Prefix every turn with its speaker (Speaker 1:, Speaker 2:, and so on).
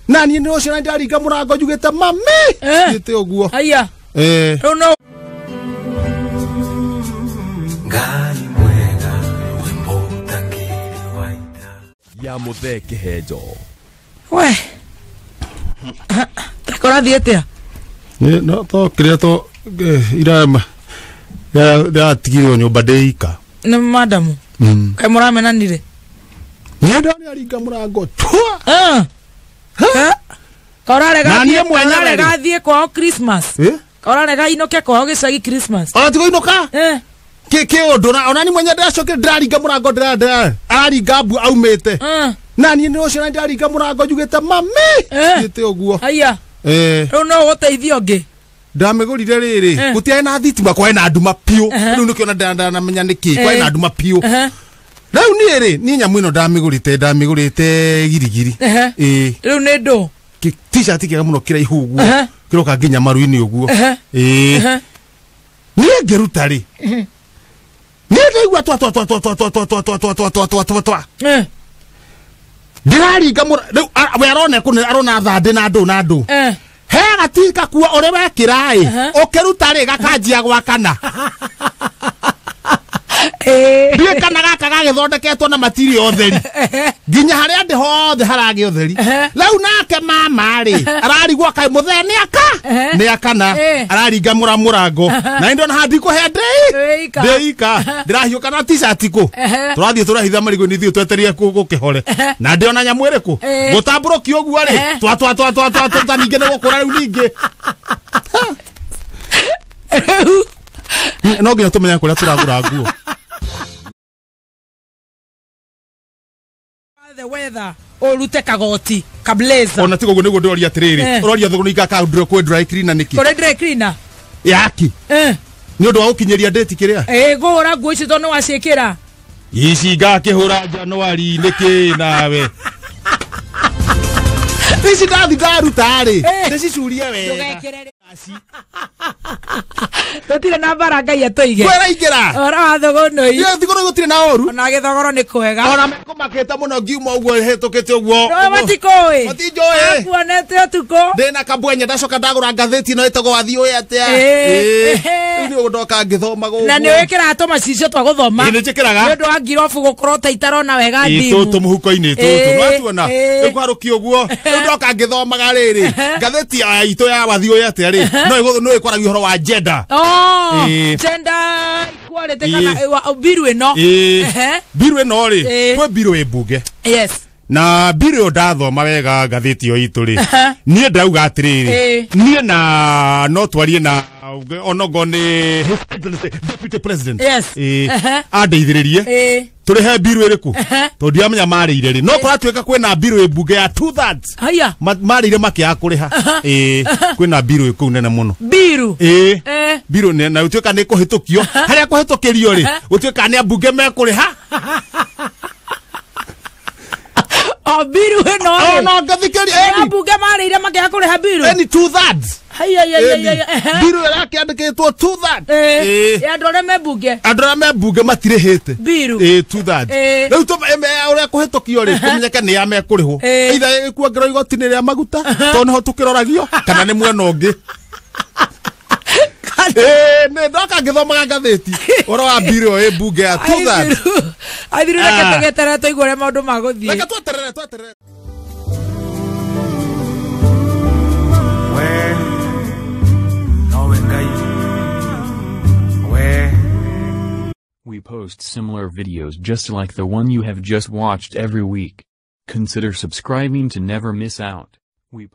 Speaker 1: Na niĩ nĩ ũcio na ndaringa mũrango njugĩte mami thiĩte ũguo.
Speaker 2: Aya.
Speaker 1: Eh.
Speaker 2: Rĩu no
Speaker 3: Ngai mwega wĩ mũtangĩri wa ita.
Speaker 4: Ya Muthee Kihenjo.
Speaker 2: We. Takorathiĩ atĩa?
Speaker 1: Nĩ no to kĩrĩa to ira ndatigirwo nyũmba ndĩ ika.
Speaker 2: Nĩ madamu. Kaĩ mũramenanire?
Speaker 1: Nĩ ndaringa mũrango twa.
Speaker 2: Eh. Kaũrarega
Speaker 1: Na niĩ mwenyewe rĩ.
Speaker 2: kaũrarega athiĩ kwao Christmas.
Speaker 1: Eh?
Speaker 2: Kaũrarega ainũke kwao gĩcagi Christmas.
Speaker 1: Ona tigo inoka?
Speaker 2: Eh.
Speaker 1: Kĩ kĩ ũndũ na ona ni mwenye ndacokire ndĩraringa mũrango ndĩra araringa mbu aumĩte.
Speaker 2: Eh.
Speaker 1: Na niĩ nĩ ũcio na ndaringa mũrango njugĩte mami
Speaker 2: Eh.
Speaker 1: thiĩte ũguo.
Speaker 2: Aya.
Speaker 1: Eh.
Speaker 2: Rĩu no ũgũteithia ũngĩ.
Speaker 1: Ndamĩgũrire rĩrĩ
Speaker 2: Eh.
Speaker 1: gũtiarĩ na thitima, kwarĩ na nduma piũ.
Speaker 2: Ehe.
Speaker 1: Rĩu nĩkĩo na ndanamenya nĩkĩ kwarĩ
Speaker 2: Eh.
Speaker 1: na nduma piũ.
Speaker 2: Ehe.
Speaker 1: Rĩu niĩ rĩ, niĩ nyamũ ĩno ndamĩgũrĩte girigiri.
Speaker 2: Ehe.
Speaker 1: Ĩĩ.
Speaker 2: Rĩu nĩ ndũ.
Speaker 1: T-shirt kĩega mũno kĩraihu ũguo.
Speaker 2: Ehe.
Speaker 1: Kĩroka nginya maru-inĩ ũguo.
Speaker 2: Ehe.
Speaker 1: Ĩĩ.
Speaker 2: Ehe.
Speaker 1: Niĩ ngĩruta rĩ, niĩ ndaigua twa twa twa twa twa twa twa twa twa twa twa twa twa twa twa.
Speaker 2: Eh.
Speaker 1: Ndĩraringa rĩu we arona kũ arona thandĩ na ndũ na ndũ.
Speaker 2: Eh.
Speaker 1: He gati kakua ũrĩa wekĩra ĩ,
Speaker 2: Ehe.
Speaker 1: ũkĩruta rĩ gakanjia gwakana.
Speaker 2: Eh.
Speaker 1: Ndiĩ kana gaka gagĩthondeketwo na matirio ũtheri nginya harĩa ndĩ hothe haragĩa ũtheri.
Speaker 2: Ehe.
Speaker 1: Rĩu nake mama rĩ ararigwo kaĩ mũthee nĩ aka
Speaker 2: Ehe.
Speaker 1: nĩ akana.
Speaker 2: Eh.
Speaker 1: Araringa mũrango na nĩ ndona haha ndikũhe ndĩi
Speaker 2: Ndĩ ika.
Speaker 1: ndĩ ika ndĩrahiũka na t-shirt kũ.
Speaker 2: Ehe.
Speaker 1: Tũrathiĩ tũrahitha marigũ-inĩ ithuĩ twetereire gũkĩhore na ndĩona nyamũ ĩrĩkũ
Speaker 2: Eh.
Speaker 1: gũtambũrũkio ũguo rĩ
Speaker 2: Ehe.
Speaker 1: twa twa twa twa twa twa ningĩ nĩ gũkũra rĩu ningĩ.
Speaker 2: Rĩu.
Speaker 1: No nginya tũmenye kũrĩa tũragũra nguo.
Speaker 2: The weather ũrute kagoti ka blazer.
Speaker 1: Ona tigo ũguo nĩguo ndĩroria atĩrĩrĩ.
Speaker 2: Eh.
Speaker 1: Ũroria thũgũrũ ikakaundĩrwo kwĩ dry cleaner nĩkĩ?
Speaker 2: Kũrĩ dry cleaner.
Speaker 1: Yaki.
Speaker 2: Eh.
Speaker 1: Nĩ ũndũ wa gũkinyĩria date kĩrĩa.
Speaker 2: Ĩ ngũhũra nguo icio tondũ nĩwaciĩkĩra.
Speaker 1: Ici ngakĩhũra Januari nĩkĩ nawe? Ici ndathi ndaruta rĩ
Speaker 2: Eh.
Speaker 1: ndĩcicurie wega.
Speaker 2: Ndũgekĩre rĩ. Tũtirĩ na mbara Ngai atũige.
Speaker 1: Kwĩraingĩra.
Speaker 2: Ũhoro wa thũgũnũi.
Speaker 1: Ĩ thigũrũ gũtirĩ na ũru.
Speaker 2: Ona gĩthogoro nĩ kwega.
Speaker 1: Ona mekũmakĩte mũno ngiuma ũguo hĩtũkĩte ũguo.
Speaker 2: No matikũĩ.
Speaker 1: Matinjũĩ.
Speaker 2: Akuonete ũtukũ.
Speaker 1: Ndĩna kabwenya ndacoka ndagũra ngathĩti ĩno ĩtagwo wathiĩ ũĩ atĩa.
Speaker 2: Eh.
Speaker 1: Ĩ. Rĩu nĩ ndoka ngĩthoma gũkũ.
Speaker 2: Na nĩ wĩkĩraga tũmacicio twa gũthoma.
Speaker 1: Ĩ, nĩnjĩkĩraga.
Speaker 2: Nĩ ũndũ wa ngirobu gũkorwo ta itarona wega
Speaker 1: Ĩ,
Speaker 2: ndimu.
Speaker 1: tũtũ mũhuko-inĩ tũtũ
Speaker 2: Ĩ,
Speaker 1: nwatuona
Speaker 2: ĩ.
Speaker 1: rĩu kwarũkia ũguo rĩu ndoka ngĩthomaga rĩrĩ ngathĩti ya itũ ya wathiĩ ũĩ atĩa rĩ no ĩkwaragia ũhoro wa gender.
Speaker 2: Oh,
Speaker 1: Ĩ.
Speaker 2: gender equality
Speaker 1: Ĩ.
Speaker 2: kana mbiru ĩno.
Speaker 1: Ĩ.
Speaker 2: Ehe.
Speaker 1: Mbiru ĩno rĩ
Speaker 2: Ĩ.
Speaker 1: kwĩ mbiru ĩ mbunge.
Speaker 2: Yes.
Speaker 1: Na mbiru ĩyo ndathoma wega ngathĩti ĩyo itũ rĩ
Speaker 2: Aha.
Speaker 1: niĩ ndauga atĩrĩrĩ
Speaker 2: Ĩ.
Speaker 1: niĩ na no twarie na onogo nĩ His Excellency Deputy President.
Speaker 2: Yes.
Speaker 1: Ĩ.
Speaker 2: Aha.
Speaker 1: Andeithĩrĩrie
Speaker 2: Ĩ.
Speaker 1: tũrĩhe mbiru ĩrĩkũ
Speaker 2: Aha.
Speaker 1: tondũ ndiramenya marĩire rĩ no kũratuĩka kwĩna mbiru ĩ mbunge ya two thirds.
Speaker 2: Haya.
Speaker 1: Marĩire makĩaga kũrĩha. Ĩ kwĩna mbiru ĩ kũu nene mũno.
Speaker 2: Mbiru.
Speaker 1: Ĩ.
Speaker 2: Eh.
Speaker 1: Mbiru nene na gũtuĩka nĩ kũhĩtũkio harĩa kũhĩtũkĩrio rĩ gũtuĩka nĩ ambunge mekũrĩha.
Speaker 2: O mbiru ĩno rĩ.
Speaker 1: Ona ngathikĩria.
Speaker 2: Nĩ ambunge marĩire makĩaga kũrĩha mbiru.
Speaker 1: Eni two thirds.
Speaker 2: Haya ya ya ya. Ehe.
Speaker 1: Mbiru ĩrakĩandĩkĩtwo two thirds.
Speaker 2: Eh.
Speaker 1: Ĩ.
Speaker 2: Ya andũ arĩa me mbunge.
Speaker 1: Andũ arĩa me mbunge matirĩhĩte
Speaker 2: Mbiru.
Speaker 1: Ĩ two thirds.
Speaker 2: Ĩ.
Speaker 1: Rĩu ũrĩa kũhĩtũkio rĩ kũmenyeke nĩ ya mekũrĩhwo.
Speaker 2: Ĩ.
Speaker 1: Either ĩkuongerwo igoti-inĩ rĩa maguta tondũ nĩho tũkĩroragio kana nĩ mwena ũngĩ. Ĩ nĩ ndoka ngĩthomaga ngathĩti ũhoro wa mbiru ĩyo ĩ mbunge ya two thirds.
Speaker 2: Aithiru reke
Speaker 1: Ah.
Speaker 2: tũgeterere tũigue ũrĩa maũndũ magũthiĩ.
Speaker 1: Reke tweterere tweterere.
Speaker 3: We nowe Ngai. We
Speaker 5: We post similar videos just like the one you have just watched every week. Consider subscribing to never miss out. We